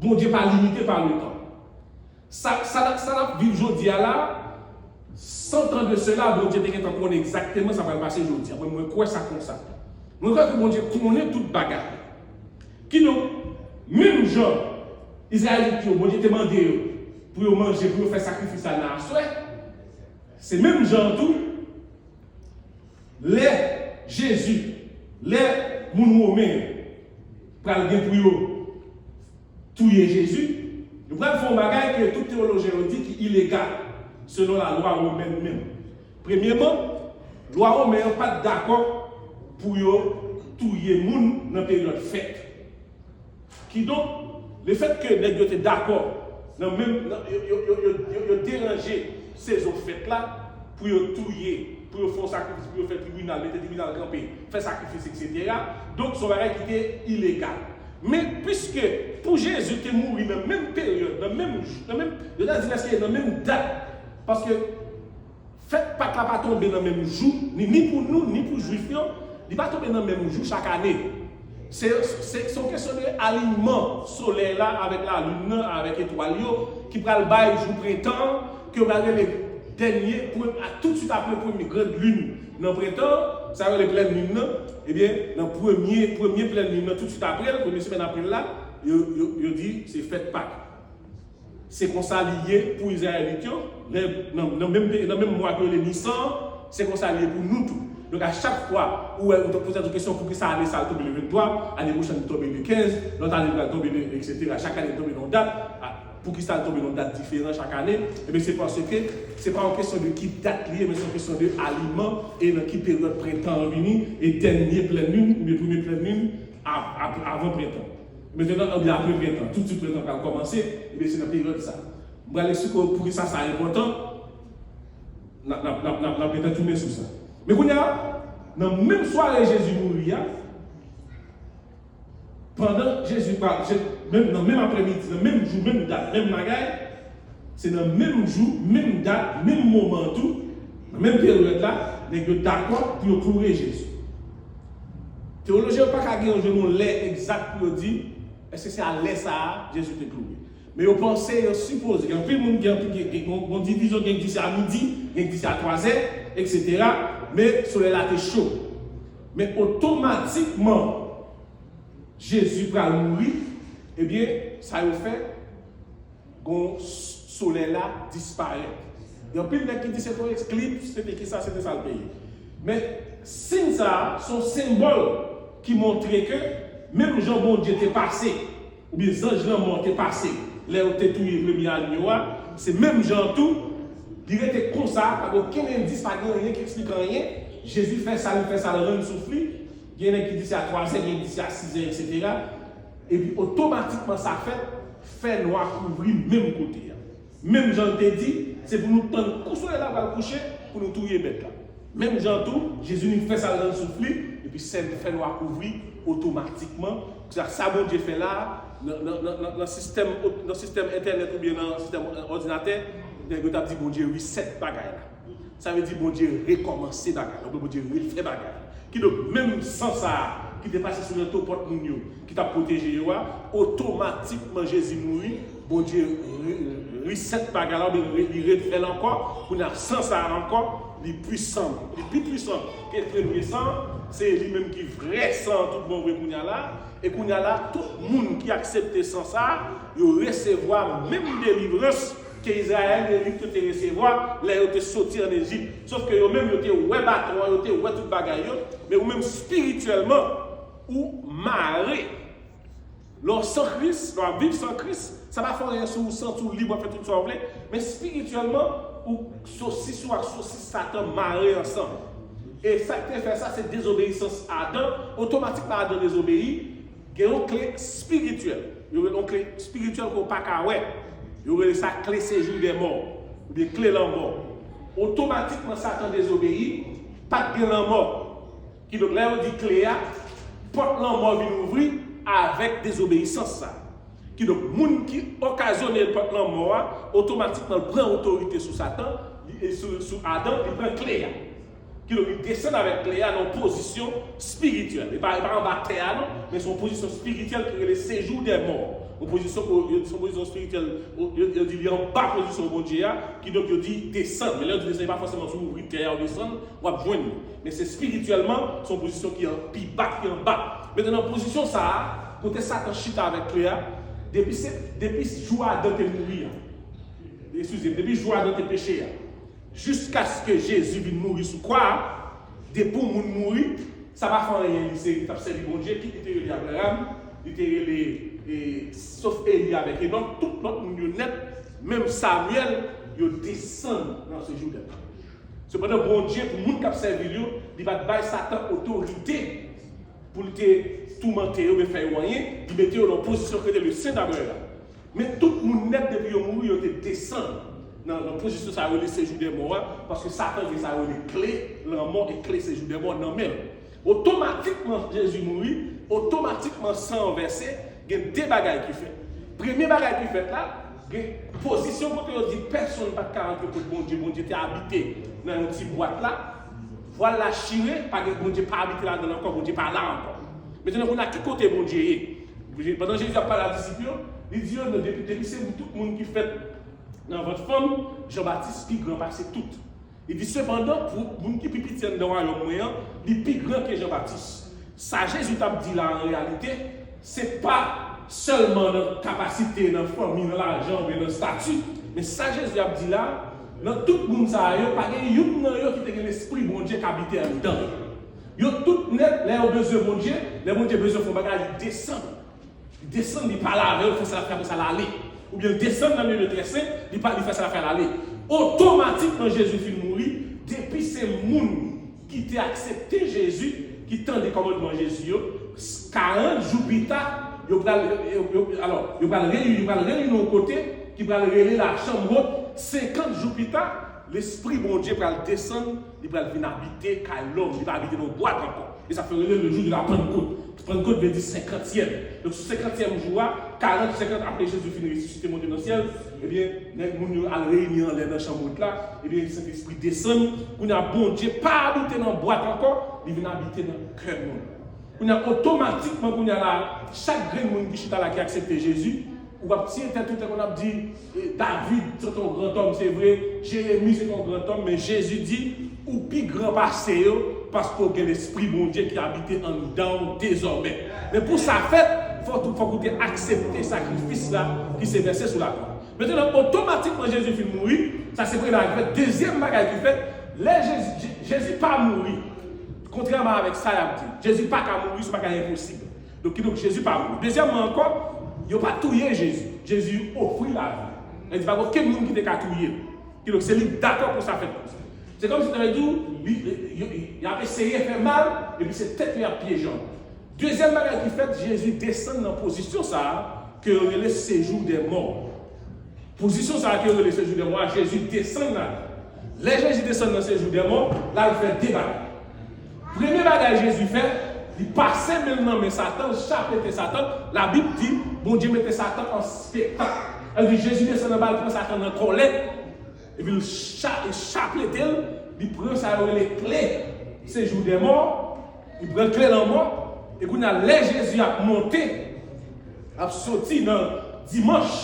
Bondye pa limite pa letan. Sa, sa, sa n ap viv jodi a la, san tan de sela, Bondye te gentan konnen egzakteman sa pral pase jodi a. Mwen, mwen kwè sa konsa. Mwen kwè ke Bondye konnen tout bagay. Kidonk, menm jan Izrayelit yo, Bondye te mande yo pou yo manje, pou yo fè sakrifis la nan aswè, se menm jan an tou, lè Jezi, lè moun Women yo pral gen pou yo touye Jezi, yo pral fè yon bagay ke tout teyolojyen yo di ki ilegal, selon lalwa womèn menm. Premyeman, lwa women an pa t dakò pou yo touye moun nan peryòd fèt. Kidonk, lefètke nèg yo te dakò Nan menm, nan, yo, yo, yo, yo, yo, yo deranje sezon fèt la pou yo touye, pou yo fè yon sakrifis, pou yo fè tribinal, mete tribinal kanpe, fè sakrifis, et cetera. Donk, se yon bagay ki te ilegal. Men, piske pou Jezi te mouri nan menm peryòd, nan menm jou, nan menm, yo ta di prèske nan menm dat, paske fèt Pak la pa tonbe nan menm jou, ni, ni pou nou, ni pou Jwif yo, li pa tonbe nan menm jou chak ane. Se, se, se yon kesyon de alinman solèy la avèk lalin nan, avèk etwal yo, ki pral bay jou prentan an, ke yo pral rele dènye, pre-, a, toutswit apre premye grand lune nan prentan an, sa yo rele plèn lin nan, ebyen, nan premye, premye plèn lin nan, toutswit apre l, premye semèn apre l la, yo, yo, yo di se fèt Pak. Se konsa li ye pou Izrayelit yo, lè, nan, nan menm, nan menm mwa ke yo rele Nisan an, se konsa li ye pou nou tou. Donk, a chak fwa ou wè, ou t ap poze yon kesyon, poukisa ane sa a l tonbe le venntwa, ane pwochèn li tonbe le kenz, lòt ane li pral tonbe le, et cetera. Chak ane li tonbe nan yon dat. A, poukisa l tonbe nan yon dat diferan chak ane? Ebyen, se paske se pa yon kesyon de ki dat li ye, men se yon kesyon de alinman e nan ki peryòd prentan an vini, e dènye plèn lin, oubyen premye plèn lin, av-, av-, avan prentan. Mentnan, oubyen apre prentan, toutswit prentan pral kòmanse, ebyen se nan peryòd sa. M pral eksplike w poukisa sa enpòtan. N ap, n ap, n ap, n ap, n ap gentan tounen sou sa. Men kounye a, nan menm sware Jezi mouri a, pandan Jezi pa, Je-, menm, nan menm aprèmidi, nan menm jou, menm dat, menm bagay, se nan menm jou, menm dat, menm moman tou, nan menm peryòd la, nèg yo dakò pou yo kloure Jezi. Teyolojyen yo pa ka gen yon, yon lè egzak pou yo di, èske se a lè sa a Jezi te kloure. Men yo panse, yo sipoze, gen anpil moun, gen anpil, gen, gen, gen, gen divizyon, gen ki di se a midi, gen ki di se a twazè, et cetera. Men solèy la te cho. Men otomatikman, Jezi pral mouri, ebyen, sa yo fè, gon s-, solèy la disparèt. Gen anpil nèg ki di se te yon eklips, se te kisa, se te sa l te ye. Men, siy sa a, se yon senbòl ki montre ke menm jan Bondye te pase, oubyen zanj lanmò te pase, lè yo te touye premye agno a, se menm jan an tou, li rete konsa, pa gen okenn endis, pa gen anyen ki eksplike anyen. Jezi fè sa, li fè sa, l rann souf li. Gen nèg ki di se a twazè, gen ki di se a sizè, et cetera. Epi otomatikman sa fèt, fènwa kouvri menm kote a. Menm jan l te di, se pou nou tann kou solèy la pral kouche, pou nou touye bèt la. Menm jan tou, Jezi li fè sa l rann souf li, epi sèl fènwa kouvri otomatikman. Sa, sa Bondye fè la, nan, nan, nan, nan, nan sistèm, nan sistèm entènèt oubyen nan sistèm, eh, òdinatè, nèg yo t ap di Bondye reset bagay la. Sa vle di Bondye rekòmanse bagay la, oubyen Bondye refè bagay la. Kidonk, menm san sa a ki te pase sou lento pòt moun yo, ki t ap pwoteje yo a, otomatikman Jezi mouri, Bondye re-, reset bagay la, oubyen re-, li refè l ankò, kounye a san sa a ankò, li pwisan, li pi pwisan ke premye san an, se li menm ki vrè san an tout bon vre kounye a la, e kounye a la, tout moun ki aksepte san sa a, yo resevwa menm delivrans ke Izrayèlit yo te resevwa lè yo te soti ann Ejip. Sof ke yo menm, yo te wè baton an, yo te wè tout bagay yo, men ou menm espirityèlman, ou mare. Lè w san Kris, lè w ap viv san Kris, sa pa fè anyen si w santi w lib, w ap fè tout sa w vle, men espirityèlman, ou sosis ou ak sosis Satan mare ansanm. E sa k te fè sa, se dezobeyisans Adan. Otomatikman, Adan dezobeyi, gen yon kle espirityèl. Yo rele yon kle espirityèl ke w pa ka wè. Yo rele sa kle sejou dè mò, oubyen kle lanmò. Otomatikman, Satan dezobeyi, pa t gen lanmò. Kidonk, lè yo di kle a, pòt lanmò vin ouvri avèk dezobeyisans sa. Kidonk, moun ki okazyone pòt lanmò a, otomatikman, l pran otorite sou Satan, li, e sou, sou Adan, li pran kle a. Kidonk, li desann avèk kle a nan yon pozisyon espirityèl. E pa, e pa anba tè a, non, men se yon pozisyon espirityèl ki rele sejou dè mò. Yon pozisyon, yo, se yon pozisyon espirityèl, yo, yo, yo di li anba pozisyon Bondye a, kidonk yo di desann. Men lè yo di desann, e pa fòseman si w ouvri tè a, w desann, w ap jwenn li. Men se espirityèlman, se yon pozisyon ki an, pi ba, ki anba. Mentnan, nan pozisyon sa a, kote Satan chita avèk kle a, depi se, depi jou Adan te mouri a, eskize m, depi jou Adan te peche a, jiskaske Jezi vin mouri sou kwa a, depi yon moun mouri, sa pa fè anyen, li se, li t ap sèvi Bondye, kit li te rele Abraram, li te rele, e, sof Eli avèk Enòk, tout lòt moun yo nèt, menm Samyèl, yo desann nan sejou dè mò. Sepandan, Bondye, pou moun k ap sèvi l yo, li pa t bay Satan otorite pou l te toumante yo, oubyen fè yo anyen, li mete yo nan yon pozisyon ki rele le sein d'Abraham. Men tout moun nèt, depi yo mouri, yo te desann nan, nan pozisyon sa yo rele sejou dè mò a, paske Satan gen sa yo rele kle lanmò e kle sejou dè mò nan men l. Otomatikman Jezi mouri, otomatikman san an vèse, gen de bagay ki fèt. Premye bagay ki fèt la, gen pozisyon kote yo di pèsonn pa t ka rantre kot Bondye, Bondye te abite nan yon ti bwat la, vwal la chire, pa gen, Bondye pa abite ladan l ankò, Bondye pa la ankò. Mentnan, kounye a, ki kote Bondye ye? Pandan Jezi ap pale a disip yo, li di yo, non, depi, depi se tout moun ki fèt nan vant fanm, Jan Batis pi gran pase tout. Li di, sepandan, pou moun ki pi piti anndan wayòm mwen an, li pi gran ke Jan Batis. Sa Jezi t ap di la, an reyalite, se pa sèlman nan kapasite, nan fanmi, nan lajan, oubyen nan estati, men sa Jezi ap di la, nan tout moun sa yo, pa gen youn nan yo ki te gen Lespri Bondye k abite anndan yo. Yo tout nèt, lè yo bezwen Bondye, lè Bondye bezwen fè yon bagay, li desann. Li desann, li pale avè yo, fè sa l ap fè, apre sa l ale. Oubyen l desann nan milye trè sen, li pa, li fè sa l ap fè, l ale. Otomatikman, Jezi fin mouri, depi se moun ki te aksepte Jezi, ki tande kòmandman Jezi yo, karant jou pita, yo pral, yo, yo, alò, yo pral reyini, yo pral reyini yon kote ki pral rele lachanm wot, senkant jou pita, Lespri Bondye pral desann, li pral vin abite kay lòm, li pa abite nan yon bwat ankò. E sa fè yo rele le jour de la Pentecôte. Pannkot vle di senkantyèm. Donk, sou senkantyèm jou a, karant, senkant apre Jezi fin resisite, monte nan syèl, ebyen, nèg moun yo al reyini anlè nan chanm wot la, ebyen, Sentespri desann. Kounye a, Bondye pa abite nan bwat ankò, li vin abite nan kè moun. Kounye a, otomatikman, kounye a la, chak grenn moun ki chita la, ki aksepte Jezi, ou p ap tiye tèt ou, tankou n ap di, e, David, se te yon grantòm, se vre, Jeremi, se te yon grantòm, men Jezi di, ou pi gran pase yo, paske w gen Lespri Bondye ki abite anndan w dezòmè. Men pou sa fèt, fòk ou, fòk ou te aksepte sakrifis la ki se vèse sou lakwa. Mentnan, otomatikman, Jezi fin mouri, sa se premye bagay ki fèt. Dezyèm bagay ki fèt, lè Jezi, Je-, Jezi pa mouri, kontrèman avèk sa y ap di, Jezi pa ka mouri, se yon bagay enposib. Donk, kidonk, Jezi pa mouri. Dezyèmman ankò, yo pa touye Jezi. Jezi ofri lavi. Sa vle di, pa gen okenn moun ki te ka touye l. Kidonk, se li k dakò pou sa fèt konsa. Se kòmsi, sa vle di, li, li, li, y ap eseye fè mal, epi se tèt li y ap pyeje ankò. Dezyèm bagay ki fèt, Jezi desann nan pozisyon sa a, ke yo rele sejou dè mò. Pozisyon sa a ke yo rele sejou dè mò a, Jezi desann la. Lè Jezi desann nan sejou dè mò, l al fè de bagay. Premye bagay Jezi fè, li pase men l nan men Satan, l chaplete Satan. Labib di, Bondye mete Satan an spektak. Sa vle di, Jezi desann anba, l pran Satan nan kòlèt, epi l cha-, chaplete l, li pran sa yo rele kle sejou dè mò, li pran kle lanmò, e kounye a, lè Jezi ap monte, ap soti nan dimanch,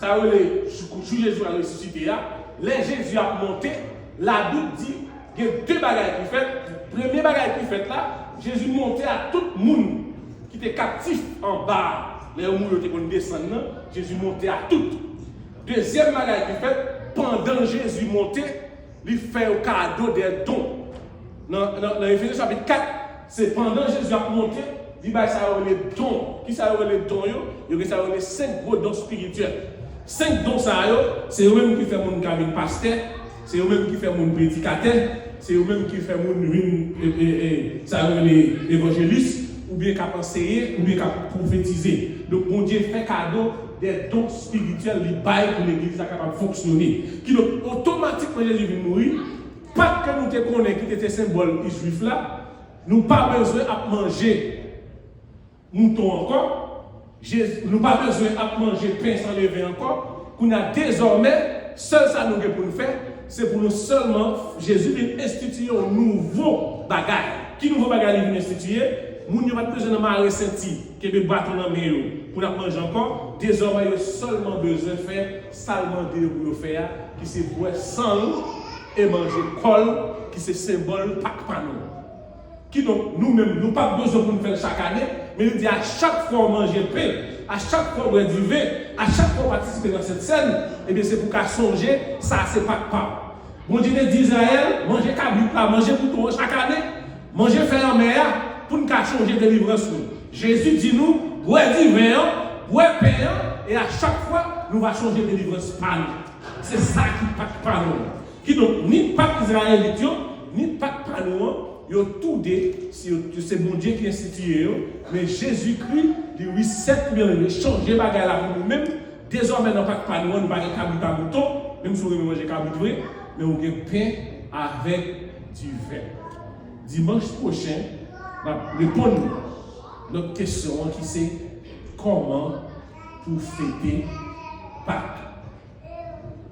sa yo rele jou, jou Jezi a resisite a, lè Jezi ap monte, Labib di, gen de bagay ki fèt. Premye bagay ki fèt la, Jezi monte a tout moun ki te kaptif anba a. Lè yo mouri, yo te konn desann nan, Jezi monte a tout. Dezyèm bagay ki fèt, pandan Jezi monte, li fè yo kado dè don. Nan, nan, nan Efezen chapit kat, se pandan Jezi ap monte, li bay sa yo rele don. Ki sa yo rele don yo? Yo gen sa yo rele senk gwo don espirityèl. Senk don sa yo, se yo menm ki fè moun ka vin pastè, se yo menm ki fè moun predikatè, se yo menm ki fè moun vin, e, e, e, sa yo rele evanjelis, oubyen k ap anseye, oubyen k ap pwofetize. Donk, Bondye fè kado dè don espirityèl li bay pou legliz la kapab fonksyone. Kidonk, otomatikman Jezi vin mouri, Pak ke nou te konnen ki te, te senbòl Jwif la, nou pa bezwen ap manje mouton ankò. Jezi, nou pa bezwen ap manje pen san leven ankò. Kounye a, dezòmè, sèl sa nou gen pou n fè, se pou nou sèlman, Jezi vin enstitiye yon nouvo bagay. Ki nouvo bagay li vin enstitiye? Moun yo pa t bezwen nan mare senti, kenbe baton nan men yo pou n ap manje ankò. Dezòmè, yo sèlman bezwen fè sa l mande yo pou yo fè a, ki se bwè san l e manje kò l, ki se senbòl Pak pa nou an. Kidonk, nou menm, nou p ap bezwen pou n fè l chak ane, men li di, a chak fwa w manje pen, a chak fwa w bwè diven, a chak fwa w patisipe nan Sentsèn, ebyen, se pou w ka sonje, sa a se Pak pa w. Bondye te di Izrayèl, manje kabrit la, manje mouton an chak ane, manje fèy anmè a, pou n ka chonje delivrans nou. Jezi di nou, bwè diven an, bwè pen an, e a chak fwa, nou va chonje delivrans pa nou. Se sa ki Pak pa nou an. Kidonk, ni Pak Izrayelit yo, ni Pak pa nou an, yo toude, se yo, se Bondye ki enstitiye yo, men Jezikri, li reset, oubyen li chanje bagay la pou nou menm, Dezòmè nan Pak pa nou an, nou pa gen kabrit a mouton, menm si w renmen manje kabrit vre, men ou gen pen avèk diven. Dimanch pwochen, n ap reponn lòt kesyon an ki se, kòman pou fete Pak?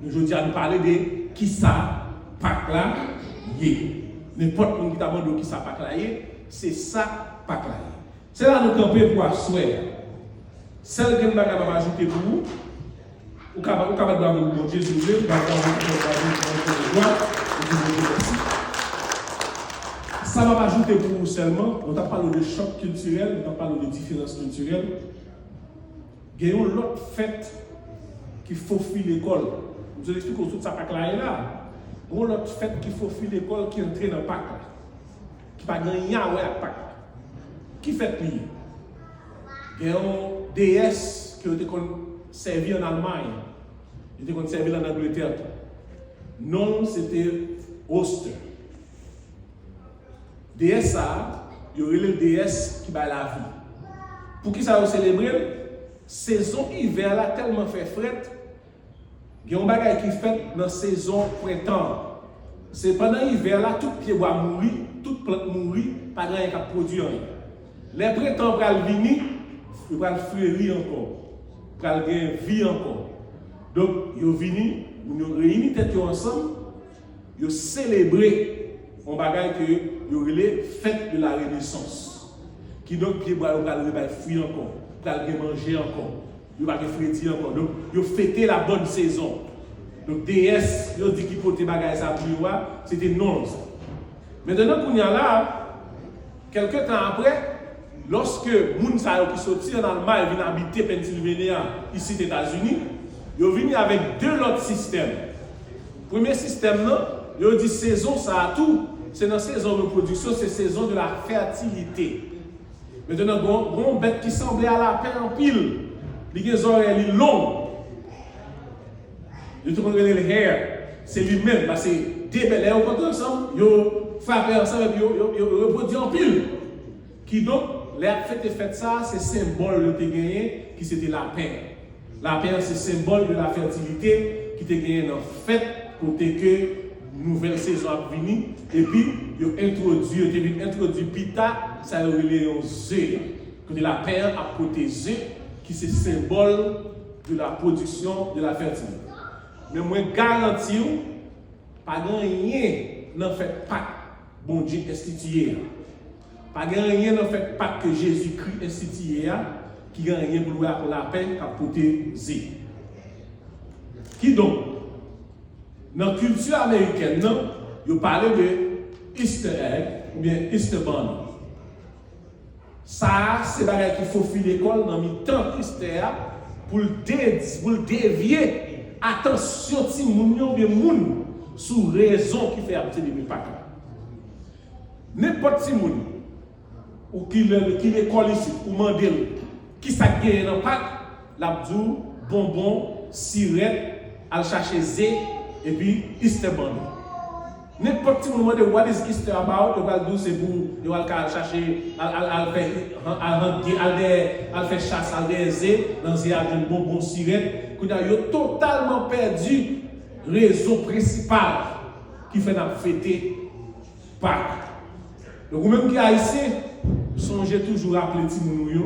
Nou jodi a nou pale de kisa Pak la ye. Nenpòt moun ki ta mande w kisa Pak la ye, se sa Pak la ye. Se la nou kanpe pou aswè a. Sèl grenn bagay m ap ajoute pou ou, ou ka, ou ka bat bravo pou Bondye si w vle, ou ka bat bravo pou Bondye, ou di Bondye mèsi. Sa m ap ajoute pou ou sèlman, nou t ap pale w de chòk kiltirèl, nou t ap pale w de diferans kiltirèl. Gen yon lòt fèt ki fofile kò l. M sot eksplike w tout sa Pak la ye la. Gen yon lòt fèt ki fofile kò l ki antre nan Pak la, ki pa gen anyen a wè ak Pak la. Ki fèt li ye? Gen yon deyès ke yo te konn sèvi ann Almay, yo te konn sèvi l ann Angletè tou. Non l se te Oster. Deyès sa a, yo rele l deyès ki bay lavi. Poukisa yo selebre l? Sezon ivè la tèlman fè frèt, gen yon bagay ki fèt nan sezon prentan an. Se pandan ivè la, tout pyebwa mouri, tout plant mouri, pa gen anyen k ap pwodui anyen. Lè prentan an pral vini, yo pral fleri ankò, pral gen vi ankò. Donk, yo vini, moun yo reyini tèt yo ansanm, yo selebre yon bagay ke yo rele fèt de la renesans. Kidonk, pyebwa yo pral rebay fwi ankò, pral gen manje ankò, yo pa gen fredi ankò. Donk, yo fete la bòn sezon. Donk, deyès yo di ki pote bagay sa pou yo a, se te non l sa. Mentnan, kounye a la, kèlke tan apre, lòske moun sa yo ki soti ann Almay vin abite Pennsilvenya, isit Etazini, yo vini avèk de lòt sistèm. Premye sistèm nan, yo di sezon sa a tou, se nan sezon repwodiksyon, se sezon de la fètilite. Mentnan, gen yon, gen yon bèt ki sanble a lapen anpil. Li gen zòrèy, li long. Yo te konn rele l hare. Se li menm, paske de bèt, lè yo kontre ansanm, yo frape ansanm epi yo, yo, yo repwodui anpil. Kidonk, lè y ap fete fèt sa a, se senbòl yo te genyen, ki se te lapen an. Lapen an se senbòl de la fètilite ki te genyen nan fèt kote ke nouvèl sezon ap vini, epi yo entwodui, yo te vin entwodui pita, sa yo rele yon ze. Kote lapen an ap pote ze, ki se senbòl de la pwodiksyon, de la fètilite. Men mwen garanti w, pa gen anyen nan fèt Pak Bondye enstitiye a. Pa gen anyen nan fèt Pak ke Jezikri enstitiye a ki gen anyen pou l wè ak yon lapen k ap pote ze. Kidonk, nan kilti amerikèn nan, yo pale de Easter egg oubyen Easter bunny. Sa a se bagay ki fofile kò l nan mitan Easter a pou l de-, pou l devye atansyon timoun yo oubyen moun sou rezon ki fè y ap selebre Pak la. Nenpòt timoun ou ki le-, ki lekòl isit, ou mande l kisa k genyen nan Pak, l ap di w bonbon, sirèt, al chache ze, epi Easter bunny. Nenpòt timoun mande, "What is Easter about?" Yo pral di w se pou yo al ka al chache, al, al, al fè, al, al dèyè, al fè chas, al dèyè ze, nan ze a jwenn bonbon, sirèt. Kounye a, yo totalman pèdi rezon prensipal ki fè n ap fete Pak. Donk, ou menm ki ayisyen, sonje toujou raple timoun ou yo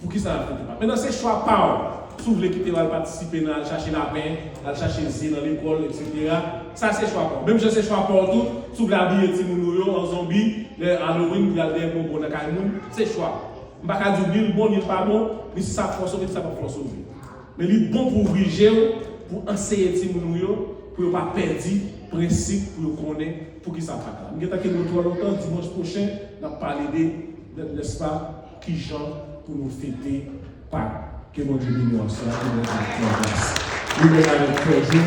poukisa n ap fete Pak. Mentnan, se chwa pa w. Si w vle kite yo al patisipe nan al chache lapen, al chache ze nan lekòl, etsetera, sa se chwa pa w. Menm jan se chwa pa w tou, si w vle abiye timoun ou yo an zonbi, lè Halloween, pou y al dèyè bonbon nan kay moun, se chwa w. M pa ka di w ni l bon, ni l pa bon, ni si sa ap fòse w, ni si sa p ap fòse w vre. Men li bon pou w oblije w, pou w anseye timoun ou yo, pou yo pa pèdi prensip, pou yo konnen poukisa Pak la. M gentan kenbe w twò lontan, dimanch pwochen, n ap pale de, nèspa, kijan pou nou fete Pak. Ke Bondye beni w aswè a, ke Bondye fè w gras. Li menm avèk frè Jo,